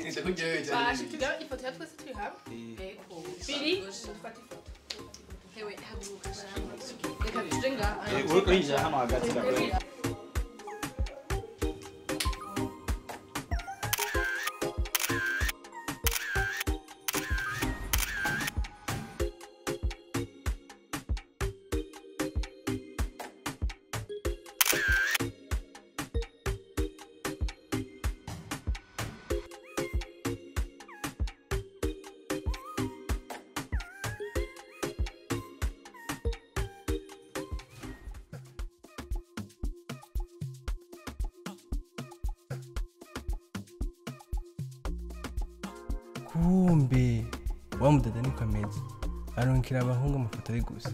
Bashe tugira ifoto ya twese turi hamwe. Biri dufata ifoto. Hewe haguruka. Reka tuje ngaha. Uri hano hagati gato. Kumbe wa mudada niko ameze aronkera abahungu amafoto ari gusa.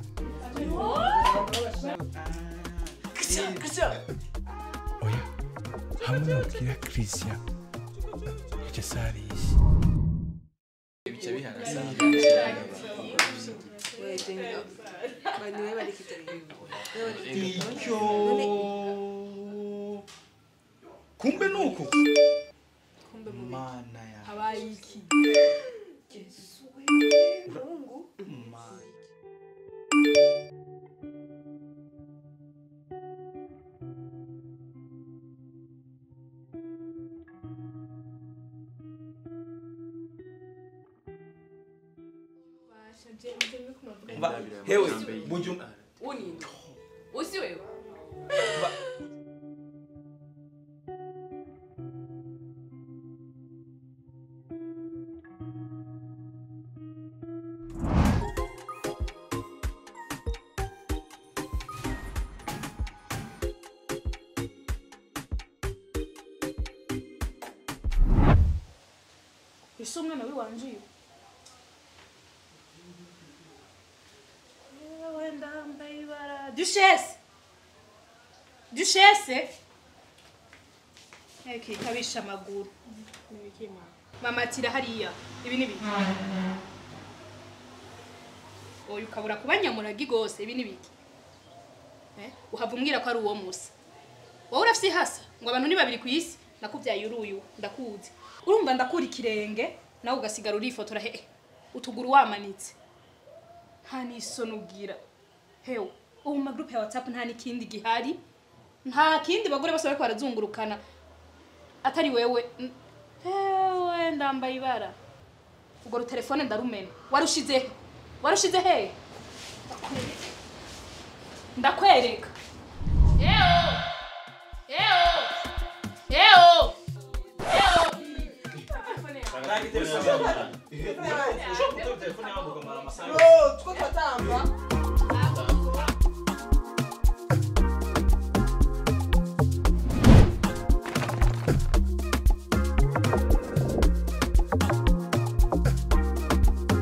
Oya hamwe nabwira Christian icyo sarishe bice bihana sana. Icyo kumbe nuko kumbe mu mana ya habaye iki Yesu Mungu mana. Hewe bujum uni usi wewe Ese umwana wiwanje uyu yewe ndambaye ibara Duchesse Duchesse eke kabisha amaguru mama tira hariya ibi ni biki oyu ukabura kubanyamuragi gose ibi ni biki uhava umbwira ko ari uwo musa wowe urafise ihasa ngo abantu ni babiri ku isi nakubyaye uruyu ndakuzi urumva ndakura ikirenge nawe ugasigara urifotora he utuguru wamanitse nta n'isoni ugira hewe ubu mu magroupe ya WhatsApp nta n'ikindi gihari nta kindi bagore bose bariko barazungurukana atari wewe hewe ndambaye ibara ubwo rutelefone ndarumena warushize warushize he ndakwereka yeo yeo yeo Yo, tuko twatamba.